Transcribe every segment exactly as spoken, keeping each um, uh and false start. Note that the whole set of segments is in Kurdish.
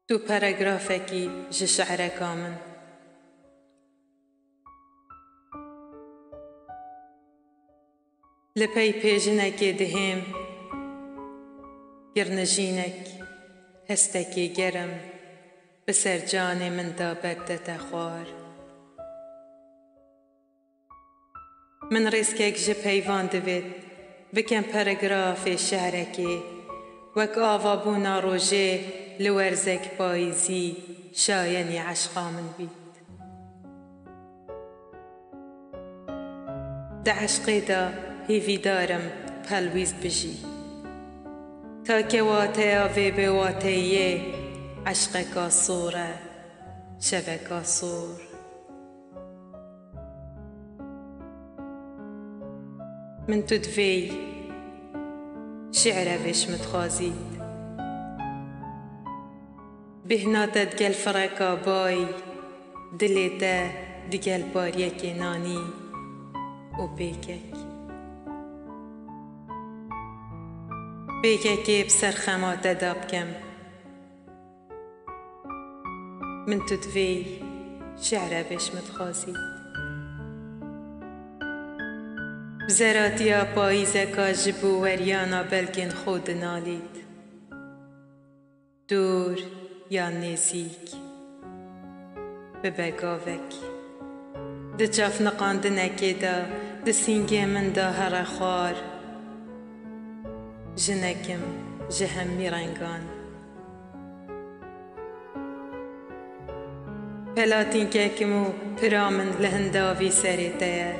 Tu paragrafekî ji şi'reka min. Li pey pêjinekê dihêm, girnijînek, hestekê germ bi ser canê min de berdete xwar. Min rêzkek ji peyvan divêt, bikem paragrafê şi'rekê, wek ava bûna rojê li werzek payîzî şayenî eşqa min bît. Di eşqê de hêvîdar im pelwîz bijî. Ta ke wateya vê bêwateyiyê eşqeka sor e, şeveka sor. Min tu divêy, şi're vêş min dixwazît. Bêhna te digel fireka bay, dilê te digel pariyekê nanî û pêkek. Pêkekê bi ser xema te da bikem. Min tu divêy, şi're vêş min dixwazît. Bi zeratiya payîzeka ji bo weriyana belkên xwe dinalît. Dûr yan nêzîk, bibe gavek. Di çavniqandinekê de, di sîngê min de here xwar. Jinek im ji hemî rengan. Pelatînkek im û pira min li hindavî serê te ye.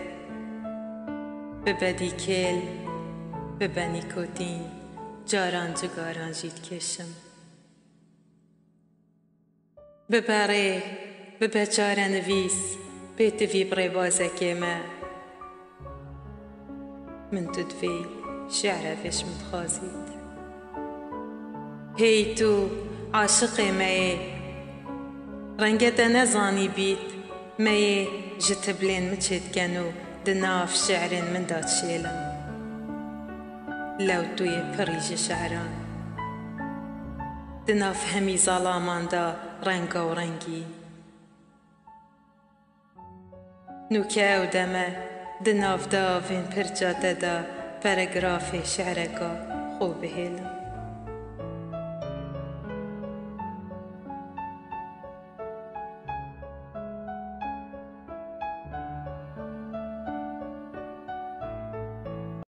Bibe dîkêl, bibe nîkotîn, caran cigaran jî dikêşim. Bibe rê, bibe çarenivîs, bê tu vî bi rêbazekê me. Min tu divê, şi're vêş min dixwazît. Hey tu, aşiqê me yê. Renge te nezanî bît, me yê ji tiblên min çêdiken û di nav şi'rên min de dişêlin. Lew tu yê pirî ji şi'ran. Di nav hemî zalaman de renga û rengî. Nûke ew dem e, di nav davên pirça te de paragrafê şi'reka xwe bihêlim.